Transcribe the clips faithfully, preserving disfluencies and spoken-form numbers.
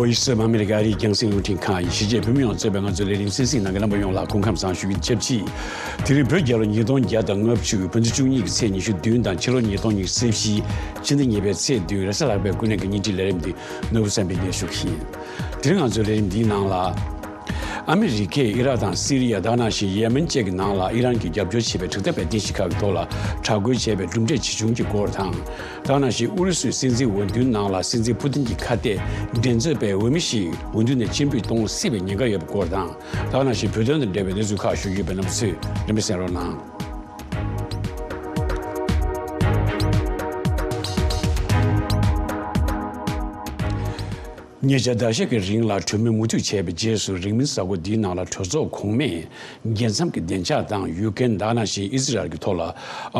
ཝོ་ཡི་སི་ཨོཕ་ཨ་མི་རི་ཀ་ཨ་རིའི་རྒྱང་སྲིང་རླུང་འཕྲིན་ཁང་ཡི་གཞིས་བྱེས་བོད་མི་ཡོངས་གཙོས་པའི་ང་ཚོའི་ལས་རིམ་གསན་གཟིགས་གནང་མཁན་རྣམ་པ་ཡོངས་ལ་སྐུ་ཁམས་བཟང་ཞུ་རྒྱུ་ཡིན། སྐབས་ཅིག་དེ་རིང་བོད་རྒྱལ་ལོ་ཉིས་སྟོང་བརྒྱ་དང་ལྔ་བཅུ་བོད་ཟླ་བཅུ་གཉིས་ཀྱི་ཚེས་ཉི་ཤུ་བདུན་དང་ཕྱི་ལོ་ཉིས་སྟོང་ཉི་ཤུ་རྩ་བཞི་ཕྱི་ཟླ་གཉིས་པའི་ཚེས་བདུན་རེས་གཟའ་ལྷག་པའི་སྐུ་ནས་ཀྱི་བརྙན་འཕྲིན་ལས་རིམ་འདི་ནོར་བུ་བསམ་འཕེལ་གྱིས་ཞུ་གི་ཡིན། དེ་རིང་ང་ཚོའི་ལས་རིམ་འདིའི་ནང་ལ། ཨ་མི་རི་ཀས་ཨི་རག་དང་སི་རི་ཡ། ད་ག་ནང་བཞིན་ཡེ་མེན་བཅས་ཀྱི་ནང་ལ་ཨི་རན་གྱིས་རྒྱབ་སྐྱོར་བྱས་པའི་དྲག་འཐབ་པའི་རྟེན་གཞི་ཁག་གི་ཐོག་ལ་དྲག་རྒོལ་བྱས་པའི་གྲུབ་འབྲས་ཇི་བྱུང་གི་སྐོར་དང་། ད་ག་ནང་བཞིན་ཨུ་རུ་སུའི་སྲིད་འཛིན་འོས་བསྡུའི་ནང་ལ་སྲིད་འཛིན་ཕུ་ཏིན་གྱི་ཁ་གཏད་འགྲན་རྩོད་པའི་འོས་མི་ཞིག་འོས་བསྡུ་ནས་ཕྱིར་འབུད་གཏོང་སྲིད་པའི་ཉེན་ཁ་ཡོད་པའི་སྐོར་དང་། ད་ག་ནང་བཞིན་བོད་དོན་དང་འབྲེལ་བའི་གནས་ཚུལ་ཁག་ཞུ་རྒྱུ་ཡོད་པས་རྣམ་པ་ཚོས་རིམ་པས་གསན་རོགས་གནང་། ཉེ་ཆར་ཟླ་ཤས་ཀྱི་རིང་ལ་གྲོས་མོལ་མུ་མཐུད་བྱས་པའི་རྗེས་སུ་རིང་མིན་གཟའ་འཁོར་འདིའི་ནང་ལ་གྲོས་ཚོགས་གོང་མས་རྒྱལ་མཚམས་ཀྱི་བདེ་འཇགས་དང་ཡུཀ་རེན་ད་ག་ནང་བཞིན་ཨི་ཟི་རལ་གྱི་ཐོག་ལ་ཨ་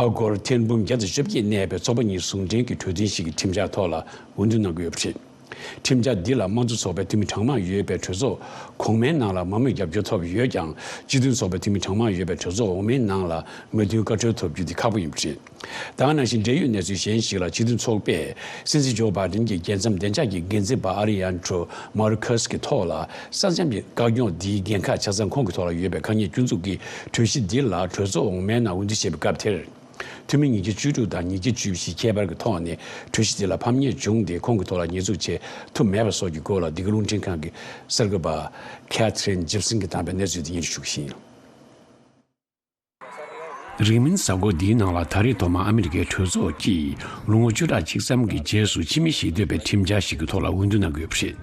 སྒོར་ཐེར་འབུམ་བརྒྱ་དང་བཅོ་བརྒྱད་གནས་པའི་ཚོགས་པ་གཉིས་ཟུང་འབྲེལ་གྱི་གྲོས་མཐུན་ཞིག་གི་ཁྲིམས་འཆར་ཐོག་ལ་འོས་བསྡུ་གནང་གི་ཡོད་པ་རེད། ཁྲིམས་འཆར་འདི་ལ་དམངས་གཙོ་ཚོགས་པའི་འཐུས་མི་གྲངས་མང་ཡོད་པའི་གྲོས་ཚོགས་གོང་མའི་ནང་ལ་མང་མོས་རྒྱབ་སྐྱོར་ཐོབ་ཡོད་ཀྱང་སྤྱི་མཐུན་ཚོགས་པའི་འཐུས་མི་གྲངས་མང་ཡོད་པའི་གྲོས་ཚོགས་འོག་མའི་ནང་ལ་མོས་མཐུན་བཀའ་འཁྲོལ་ཐོབ་རྒྱུ་དེ་ཁག་པོ་ཡིན་པ་རེད། ད་ག་ནང་བཞིན་འབྲེལ་ཡོད་གནས་ཚུལ་གཞན་ཞིག་ལ་སྤྱི་མཐུན་ཚོགས་པས་སྲིད་འཛིན་ཇོ་བྷའི་ཌེན་གྱི་རྒྱལ་མཚམས་བདེ་འཇགས་ཀྱི་འགན་འཛིན་པ་ཨ་ལི་ཡན་ཌྲོ་མར་ཁས་ཀྱི་ཐོག་ལ་ས་མཚམས་ཀྱི་བཀག་རྙོག་འདིའི་འགན་ཁག་ཆ་ཚང་ཁོང་གི་ཐོག་ལ་ཡོད་པའི་ཁ་ཉིན་སྐྱོན་འཛུགས་ཀྱི་གྲོས་གཞི་འདི་ལ་གྲོས་ཚོགས་འོག་མའི་ནང་འོས་བསྡུ་བྱས་པའི་སྐབས་དེར། འཐུས་མི་ཉིས་བརྒྱ་བཅུ་དྲུག་དང་ཉིས་བརྒྱ་བཅུ་བཞི་ཁྱད་པར་གྱི་ཐོག་ནས་གྲོས་གཞི་འདི་ལ་ཕམ་ཉེས་བྱུང་སྟེ་ཁོང་གི་ཐོག་ལ་ཉེས་འཛུགས་བྱེད་ཐུབ་མེད་པ་སོགས་ཀྱི་སྐོར་ལ་འདི་ག་རླུང་འཕྲིན་ཁང་གི་གསར་འགོད་པ་ཁེ་ཐི་རིན་ཇིབ་སན་གྱིས་བཏང་བའི་གནས་ཚུལ་དེ་སྙན་ཞུ་ཞུ་གི་ཡིན། རིང་མིན་གཟའ་འཁོར་འདིའི་ནང་ལ་ད་རེས་ཐོག་མར་ཨ་མི་རི་ཀའི་གྲོས་ཚོགས་ཀྱིས་ལོ་ངོ་བཅུ་ཕྲག་གཅིག་ཙམ་གྱི་རྗེས་སུ་ཕྱི་མི་ཞིག་འདུས་པའི་ཁྲིམས་འཆར་ཞིག་གི་ཐོག་ལ་འོས་བསྡུ་གནང་དགོས་པ་རེད།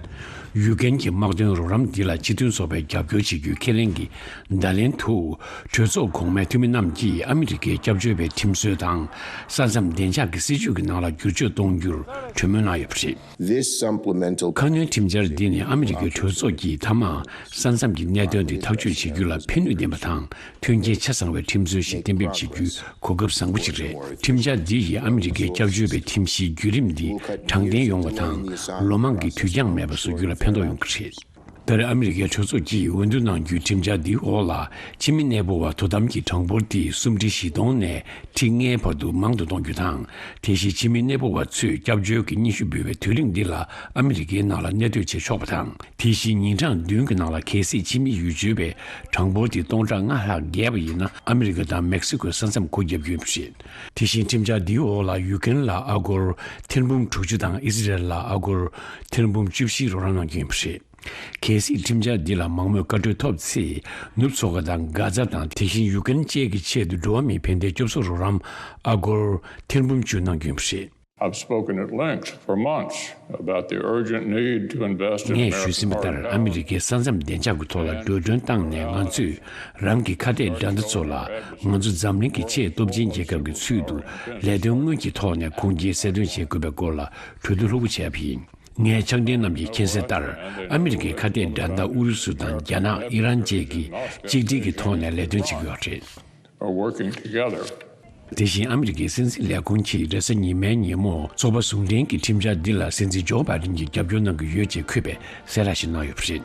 ཡུཀ་རེན་གྱི་དམག་དོན་རོགས་རམ་འདི་ལ་སྤྱི་མཐུན་ཚོགས་པས་རྒྱབ་སྐྱོར་བྱེད་རྒྱུའི་ཁས་ལེན་གྱི་བརྡ་ལན་དུ། གྲོས་ཚོགས་གོང་མའི་འཐུས་མི་རྣམས་ཀྱིས་ཨ་མི་རི་ཀས་སྐྱབས་བཅོལ་བའི་ཁྲིམས་སྲོལ་དང་། ས་མཚམས་བདེ་འཇགས་ཀྱི་སྲིད་ཇུས་ཀྱི་ནང་ལ་བསྒྱུར་བཅོས་གཏོང་རྒྱུར་གྲོས་མོལ་གནང་ཡོད་པ་རེད། This supplemental ཁ་སྣོན་ཁྲིམས་འཆར་འདི་ནི་ཨ་མི་རི་ཀའི་གྲོས་ཚོགས་ཀྱིས་མཐའ་མར་ས་མཚམས་ཀྱི་གནད་དོན་འདི་ཐག་གཅོད་བྱེད་རྒྱུ་ལ་ཕན་ནུས་ལྡན་པ་དང་མཐུན་རྐྱེན་ཆ་ཚང་བའི་ཁྲིམས་སྲོལ་ཞིག་གཏན་འབེབས་བྱེད་རྒྱུའི་གོ་སྐབས་བཟང་པོ་ཞིག་རེད། ཁྲིམས་འཆར་འདི་ཡིས་ཨ་མི་རི་ཀའི་སྐྱབས་བཅོལ་བའི་ཁྲིམས་གཞིའི་བརྒྱུད་རིམ་འདི་དྲང་བདེན་ཡོང་བ་དང་། ལོ་མང་གི་དུས་འགྱངས་མེད་པ་བཟོ་རྒྱུ་ལ་ཕན་ཐོགས་ཡོང་གི་རེད། ད་རེས་ཨ་མི་རི་ཀའི་གྲོས་ཚོགས་ཀྱིས་འོས་བསྡུ་གནང་རྒྱུའི་ཁྲིམས་འཆར་འདིའི་འོག་ལ་ཕྱི་མི་གནས་སྤོ་བ་དོ་དམ་གྱི་གྲངས་འབོར་དེ་སུམ་ཁྲི་བཞི་སྟོང་ནས་ཁྲི་ལྔའི་བར་དུ་མང་དུ་གཏོང་རྒྱུ་དང་། དེ་བཞིན་ཕྱི་མི་གནས་སྤོ་བ་ཚོས་སྐྱབས་བཅོལ་གྱི་སྙན་ཞུ་འབུལ་བའི་དུས་རིང་འདི་ལ་ཨ་མི་རི་ཀའི་ནང་ལ་གནས་སྡོད་བྱེད་ཆོག་པ་དང་། དེ་བཞིན་ཉིན་གྲངས་བདུན་གྱི་ནང་ལ་གལ་སྲིད་ཕྱི་མི་ཡུལ་ཆོལ་བའི་གྲངས་འབོར་དེ་སྟོང་ཕྲག་ལྔ་ལྷག་བརྒལ་བ་ཡིན་ན་ཨ་མི་རི་ཀ་དང་མེག་སི་ཀོའི་ས་མཚམས་སྒོ་བརྒྱབ་རྒྱུ་ཡིན་པ་རེད། དེ་བཞིན་ཁྲིམས་འཆར་འདིའི་འོག་ལ་ཡུཀ་རེན་ལ་ཨ་སྒོར་ཐེར་འབུམ་དྲུག་ཅུ་དང་ཨི་སི་རལ་ལ་ཨ་སྒོར་ཐེར་འབུམ་བཅུ་བཞི་རོགས་རམ་གནང་རྒྱུ་ཡིན་པ་རེད། གལ་སྲིད་ཁྲིམས་འཆར་འདི་ལ་མང་མོས་བཀའ་འཁྲོལ་ཐོབ་ཚེ། ནུབ་མཚོ་ཁ་དང་གྷ་ཛ་དང་དེ་བཞིན་ཡུཀ་རེན་བཅས་ཀྱི་ཆེད་དུ་འགྲོ་བ་མིའི་ཕན་བདེའི་སྐྱོབ་གསོ་རོགས་རམ་ཨ་སྒོར་ཐེར་འབུམ་བཅུ་གནང་རྒྱུ་ཡིན་པ་རེད། I've spoken at length for months about the urgent need to invest in ངས་ཞུས་ཟིན་པ་ལྟར་ཨ་མི་རི་ཀའི་ས་མཚམས་བདེ་འཇགས་ཀྱི་ཐོག་ལ་འགྲོ་གྲོན་བཏང་ནས་ང་ཚོས་རང་གི་ཁ་གཏད་དགྲ་ཟླ་ཚོ་ལ་ང་ཚོ་འཛམ་གླིང་གི་ཆེས་སྟོབས་ཆེན་རྒྱལ་ཁབ་ཀྱི་ཚུལ་དུ་ལས་དོན་དངོས་ཀྱི་ཐོག་ནས་ཁུངས་སྐྱེལ་གསལ་སྟོན་བྱེད་དགོས་པའི་སྐོར་ལ་གྲོས་བསྡུར་ལྷུག་པོ་བྱས་པ་ཡིན། ངས་ཕྱག་འབྲེལ་རྣམས་ཀྱིས་མཁྱེན་གསལ་ལྟར། ཨ་མི་རི་ཀའི་ཁ་གཏད་དགྲ་ཟླ་ཨུ་རུ་སུ་དང་རྒྱ་ནག་ཨི་རན་བཅས་ཀྱིས་གཅིག་སྒྲིལ་གྱི་ཐོག་ནས་ལས་དོན་བྱེད་ཀྱི་ཡོད་རེད། Are working together. དེ་བཞིན་ཨ་མི་རི་ཀའི་སྲིད་འཛིན་ལས་ཁུངས་ཀྱིས་རེས་གཟའ་ཉི་མའི་ཉིན་མོ་ཚོགས་པ་ཟུང་འབྲེལ་གྱི་ཁྲིམས་འཆར་འདི་ལ་སྲིད་འཛིན་ཇོ་བྷའི་ཌེན་གྱིས་རྒྱབ་སྐྱོར་གནང་གི་ཡོད་ཅེས་འཁོད་པའི་གསལ་བསྒྲགས་ཤིག་གནང་ཡོད་པ་རེད།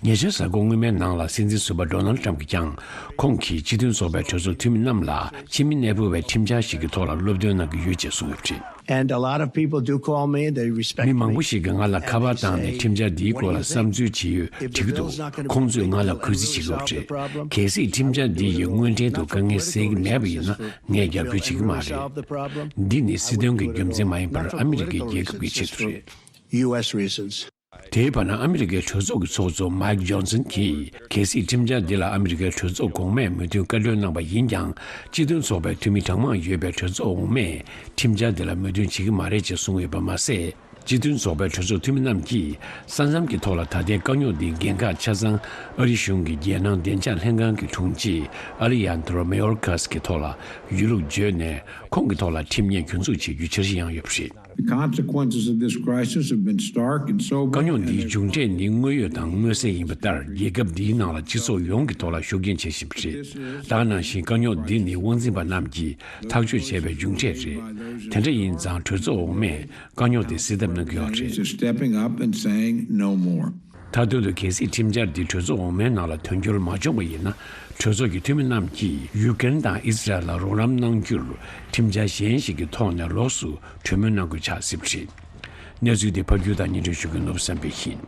ཉེ་ཆར་གཟའ་འཁོར་སྔོན་མའི་ནང་ལ་སྲིད་འཛིན་ཟུར་པ་ཌོ་ནལ་ཌི་ཊརམ་ཕི་ཀྱིས་ཀྱང་ཁོང་གིས་སྤྱི་མཐུན་ཚོགས་པའི་གྲོས་ཚོགས་འཐུས་མི་རྣམས་ལ་ཕྱི་མི་གནས་སྤོ་བའི་ཁྲིམས་འཆར་ཞིག་གི་ཐོག་ལ་སློབ་སྟོན་གནང་གི་ཡོད་ཅེས་གསུངས་ཡོད་པ་རེད། And a lot of people do call me, they respect མི་མང་པོ་ཞིག་གིས་ང་ལ་ཁ་པར་བཏང་ནས་ཁྲིམས་འཆར་འདིའི་སྐོར་ལ་བསམ་ཚུལ་ཇི་ཡོད་དྲི་གི་འདུག་ཁོང་ཚོས་ང་ལ་གུས་བརྩི་བྱེད་ཀྱི་ཡོད་རེད། གལ་སྲིད་ཁྲིམས་འཆར་འདི་ཡིས་དངོས་འབྲེལ་དུ་དཀའ་ངལ་སེལ་གྱི་མེད་པ་ཡིན་ན་ངས་རྒྱབ་སྐྱོར་བྱེད་ཀྱི་མ་རེད། འདི་ནི་སྲིད་དོན་གྱི་རྒྱུ་མཚན་མ་ཡིན་པར་ཨ་མི་རི་ཀའི་རྒྱལ་ཁབ་ཀྱི་ཆེད་དུ་རེད། དེའི་བར་ན་ཨ་མི་རི་ཀའི་གྲོས་ཚོགས་ཀྱི་ཚོགས་གཙོ་མའིག་ཇོན་སན་གྱིས་གལ་སྲིད་ཁྲིམས་འཆར་འདི་ལ་ཨ་མི་རི་ཀའི་གྲོས་ཚོགས་གོང་མས་མོས་མཐུན་བཀའ་འཁྲོལ་གནང་པ་ཡིན་ཀྱང་སྤྱི་མཐུན་ཚོགས་པའི་འཐུས་མི་གྲངས་མང་ཡོད་པའི་གྲོས་ཚོགས་འོག་མས་ཁྲིམས་འཆར་འདི་ལ་མོས་མཐུན་བྱེད་ཀྱི་མ་རེད་ཅེས་གསུངས་ཡོད་པ་མ་ཟད། སྤྱི་མཐུན་ཚོགས་པའི་གྲོས་ཚོགས་འཐུས་མི་རྣམས་ཀྱིས་ས་མཚམས་ཀྱི་ཐོག་ལ་ད་ལྟའི་དཀའ་རྙོག་འདིའི་འགན་ཁག་ཆ་ཚང་ཨ་རི་གཞུང་གི་རྒྱལ་ནང་བདེ་འཇགས་ལྷན་ཁང་གི་དྲུང་ཆེ་ཨ་ལི་ཡན་དྲོ་མེ་ཡོར་ཀ་སི་གི་ཐོག་ལ་ཡོད་ལུགས་བརྗོད་ནས་ཁོང་གི་ཐོག་ལ་ཁྲིམས་ཉེས་སྐྱོན་འཛུགས་བྱེད་རྒྱུའི་འཆར་གཞི་ཡང་ཡོད་པ་རེད། The consequences of this crisis have been stark and sobering. དཀའ་རྙོག་འདིའི་མཇུག་འབྲས་ནི་དངོས་ཡོད་དང་མངོན་གསལ་ཡིན་པ་ལྟར་རྒྱལ་ཁབ་འདིའི་ནང་ལ་སྤྱི་ཚོགས་ཡོངས་ཀྱི་ཐོག་ལ་ཤུགས་རྐྱེན་བྱེད་བཞིན་པ་རེད། ད་ག་ནང་བཞིན་དཀའ་རྙོག་འདི་ནི་དབང་འཛིན་པ་རྣམས་ཀྱིས་ཐག་གཅོད་བྱས་པའི་མཇུག་འབྲས་རེད། དེ་འདྲ་ཡིན་ཙང་གྲོས་ཚོགས་འོག་མས་དཀའ་རྙོག་དེ་སེལ་ཐབས་གནང་གི་ཡོད་རེད། Is stepping up and saying no more. མཐའ་དོན་དུ་གལ་སྲིད་ཁྲིམས་འཆར་འདི་གྲོས་ཚོགས་འོག་མའི་ནང་ལ་དོན་འཁྱོལ་མ་བྱུང་བ་ཡིན་ན། གྲོས་ཚོགས་ཀྱི་འཐུས་མི་རྣམས་ཀྱིས་ཡུཀ་རེན་དང་ཨི་སི་རལ་ལ་རོགས་རམ་གནང་རྒྱུར་ཁྲིམས་འཆར་གཞན་ཞིག་གི་ཐོག་ནས་ལོགས་སུ་གྲོས་མོལ་གནང་དགོས་ཆགས་སྲིད་པ་རེད། གནས་ཚུལ་འདི་ཕབ་སྒྱུར་དང་སྙན་སྒྲོན་ཞུ་མཁན་ནོར་བུ་བསམ་འཕེལ་ཡིན།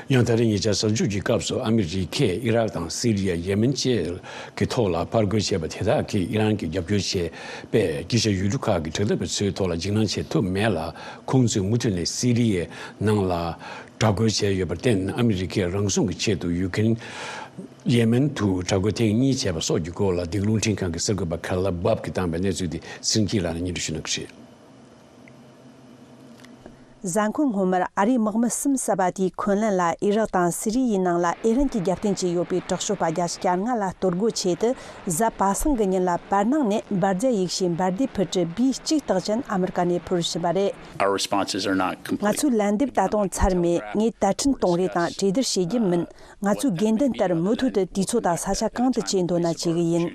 ཡང་ད་རེས་ཉེ་ཆར་གཟའ་མཇུག་གི་སྐབས་སུ་ཨ་མི་རི་ཀས་ཨི་རག་དང་སི་རི་ཡ། ཡེ་མེན་བཅས་ཀྱི་ཐོག་ལ་ཕར་རྒོལ་བྱས་པ་དེ་དག་གིས་ཨི་རན་གྱི་རྒྱབ་སྐྱོར་བྱས་པའི་སྐྱིད་ཤོད་ཡུལ་གྲུ་ཁག་གི་དྲག་འཐབ་པ་ཚོའི་ཐོག་ལ་འཇིགས་སྣང་བྱེད་ཐུབ་མེད་ལ། ཁོང་ཚོས་མུ་མཐུད་ནས་སི་རི་ཡའི་ནང་ལ་དྲག་རྒོལ་བྱས་ཡོད་པར་བརྟེན། ཨ་མི་རི་ཀས་རང་སྲུང་གི་ཆེད་དུ་ཡུ་ཀེ་རེན། ཡེ་མེན་དུ་དྲག་རྒོལ་ཐེངས་གཉིས་བྱས་པ་སོགས་ཀྱི་སྐོར་ལ་འདི་ག་རླུང་འཕྲིན་ཁང་གི་གསར་འགོད་པ་ཁ་ལ་བབ་ཀྱིས་བཏང་བའི་གནས་ཚུལ་དེ་སེང་གེ་ལགས་ནས་སྙན་སྒྲོན་ཞུ་གནང་གི་རེད། གཟའ་འཁོར་སྔོན་མར་ཨ་རིའི་དམག་མི་གསུམ་བསད་པ་དེའི་འཁོན་ལན་ལ། ཨི་རག་དང་སི་རི་ཡའི་ནང་ལ་ཨི་རན་གྱི་རྒྱབ་རྟེན་བྱས་ཡོད་པའི་དྲག་སྤྱོད་པ་བརྒྱ་ཆ་གྱ་ལྔ་ལ་གཏོར་རྒོལ་ཆེད་དུ། གཟའ་པ་སངས་ཀྱི་ཉིན་ལ་བར་སྣང་ནས་འབར་རྫས་ཡེ་ཤུའི་འབར་མདེལ་ཕུད་ཀྲི་བི་གཅིག་སྟག་ཅན་ཨ་མི་རི་ཀ་ནས་འཕུར་བཞིན་པ་རེད། Our responses are not complete. ང་ཚོའི་ལན་འདེབས་ད་དུང་ཚར་མེད། ངས་དལ་འཕྲེང་གཏོང་རེས་དང་གྲོས་བསྡུར་བྱེད་རྒྱུ་མིན། ང་ཚོའི་དགོས་འདུན་ལྟར་མུ་མཐུད་དུ་དུས་ཚོད་དང་ས་ཆ་གང་དུ་བྱེད་འདོད་ན་བྱེད་གི་ཡིན།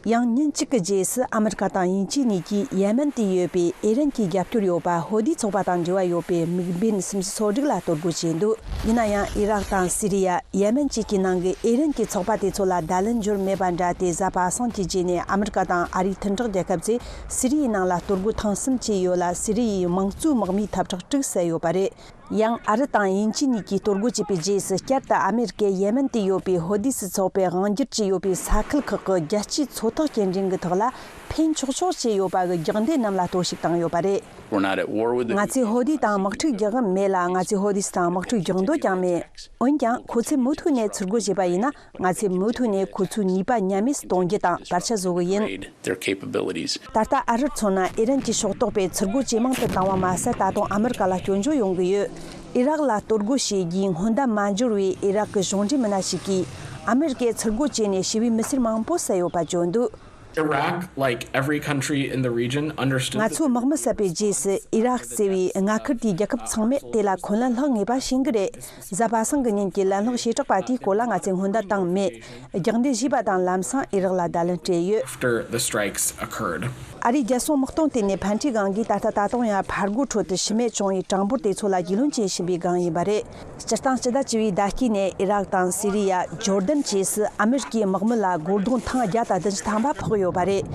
ཡང་ཉིན་གཅིག་གི་རྗེས་སུ་ཨ་མི་རི་ཀ་དང་དབྱིན་ཇི་གཉིས་ཀྱིས་ཡེ་མེན་དུ་ཡོད་པའི་ཨི་རན་གྱི་རྒྱབ་སྐྱོར་ཡོད་པ་ཧོ་དི་ཚོགས་པ་དང་འབྲེལ་བ་ཡོད་པའི་དམིགས་འབེན་སུམ་ཅུ་སོ་དྲུག་ལ་གཏོར་རྒོལ་བྱས་འདུག་ཡིན་ན་ཡང་ཨི་རག་དང་སི་རི་ཡ། ཡེ་མེན་བཅས་ཀྱི་ནང་གི་ཨི་རན་གྱི་ཚོགས་པ་དེ་ཚོ་ལ་བརྡ་ལན་འབྱོར་མེད་པ་འདྲ་སྟེ། གཟའ་པ་སངས་ཀྱི་རྗེས་ནས་ཨ་མི་རི་ཀ་དང་ཨ་རིའི་མཐུན་གྲོགས་རྒྱལ་ཁབ་ཚོས་སི་རི་ཡའི་ནང་ལ་གཏོར་རྒོལ་ཐེངས་གསུམ་བྱས་ཡོད་ལ། སི་རི་ཡའི་དམངས་གཙོའི་དམག་མིའི་ཐབ་ཁྲག་དྲུག་བསད་ཡོད་པ་རེད། ཡང་ཨ་རི་དང་དབྱིན་ཇི་གཉིས་ཀྱིས་གཏོར་རྒོལ་བྱས་པའི་རྗེས་སུ། བསྐྱར་དུ་ཨ་མེ་རི་ཀས་ཡེ་མེན་དུ་ཡོད་པའི་ཧོ་དི་སི་ཚོགས་པའི་དབང་སྒྱུར་བྱས་ཡོད་པའི་ས་ཁུལ་ཁག་གི་རྒྱལ་སྤྱིའི་མཚོ་ཐོག་སྐྱེལ་འདྲེན་གྱི་ཐོག་ལ་འཕེན་ཆོག་ཆོག་བྱས་ཡོད་པ་གི་རྒྱག་འདེད་རྣམས་ལ་གཏོར་བཤིག་བཏང་ཡོད་པ་རེད། We're not at war with the ང་ཚོས་ཧོ་དི་དང་དམག་འཁྲུག་རྒྱག་གི་མེད་ལ། ང་ཚོས་ཧོ་དི་སི་དང་དམག་འཁྲུག་རྒྱག་འདོད་ཀྱང་མེད། འོན་ཀྱང་ཁོ་ཚོས་མུ་མཐུད་ནས་ཚུར་རྒོལ་བྱས་པ་ཡིན་ན། ང་ཚོས་མུ་མཐུད་ནས་ཁོ་ཚོའི་ནུས་པ་ཉམས་དམས་སུ་གཏོང་རྒྱུ་དང་བར་ཆད་བཟོ་གི་ཡིན། Their capabilities. ད་ལྟ་ཨ་རིར་མཚོན་ན་ཨི་རན་གྱི་ཕྱོགས་གཏོགས་པས་ཚུར་རྒོལ་ཇེ་མང་དུ་བཏང་བ་མ་ཟད། ད་དུང་ཨ་མི་རི་ཀ་ལ་སྐྱོན་བརྗོད་ཡོང་གི་ཡོད། ཨི་རག་ལ་གཏོར་རྒོལ་བྱས་རྗེས་སྔོན་བརྡ་མ་འབྱོར་བའི་ཨི་རག་གི་གཞུང་འབྲེལ་མི་སྣ་ཞིག་གིས། ཨ་མི་རི་ཀས་ཚུར་རྒོལ་བྱས་ནས་ཞི་བའི་མི་སེར་མང་པོ་བསད་ཡོད་པ་བརྗོད་འདུག Iraq, like every country in the region, understood ང that ཚོའི་དམག་མི་བསད་པའི་རྗེས་སུ། ཨི་རག་ཟེར་བའི་མངའ་ཁུལ་དེའི་རྒྱལ་ཁབ་ཚང་མས་དེ་ལ་འཁོན་ལན་སློག་ངེས་པ་ཤེས་ཀྱི་རེད། གཟའ་པ་སངས་ཀྱི་ཉིན་གྱི་ལན་སློག་བྱེ་བྲག་པ་དེའི་སྐོར་ལ་ང་ཚོས་སྔོན་བརྡ་བཏང་མེད། རྒྱག་འདེད་བྱས་པ་དང་ལམ་སང་ཨི་རག་ལ་བརྡ་ལན་སྤྲད་ཡོད། After the strikes occurred. ཨ་རིའི་རྒྱལ་སྲུང་དམག་དོན་ལྟེ་གནས་ཕན་ཁྲིའི་སྒང་གིས་ད་ལྟ་ད་དུང་ཡང་ཕར་རྒོལ་ཁྲོད་དུ་ཤི་རྨས་བྱུང་བའི་གྲངས་འབོར་དེ་ཚོ་ལ་རྒྱུས་ལོན་བྱེད་བཞིན་པའི་སྒང་ཡིན་པ་རེད། སྤྱིར་བཏང་སྤྱི་ཟླ་བཅུ་པའི་ཟླ་དཀྱིལ་ནས་ཨི་རག་དང་སི་རི་ཡ། ཇོར་དན་བཅས་སུ་ཨ་མི་རི་ཀའི་དམག་མི་ལ་རྒོལ་རྡུང་ཐེངས་བརྒྱ་དང་བདུན་ཅུ་ཐམ་པ་ཕོག་ཡོད་པ་རེད།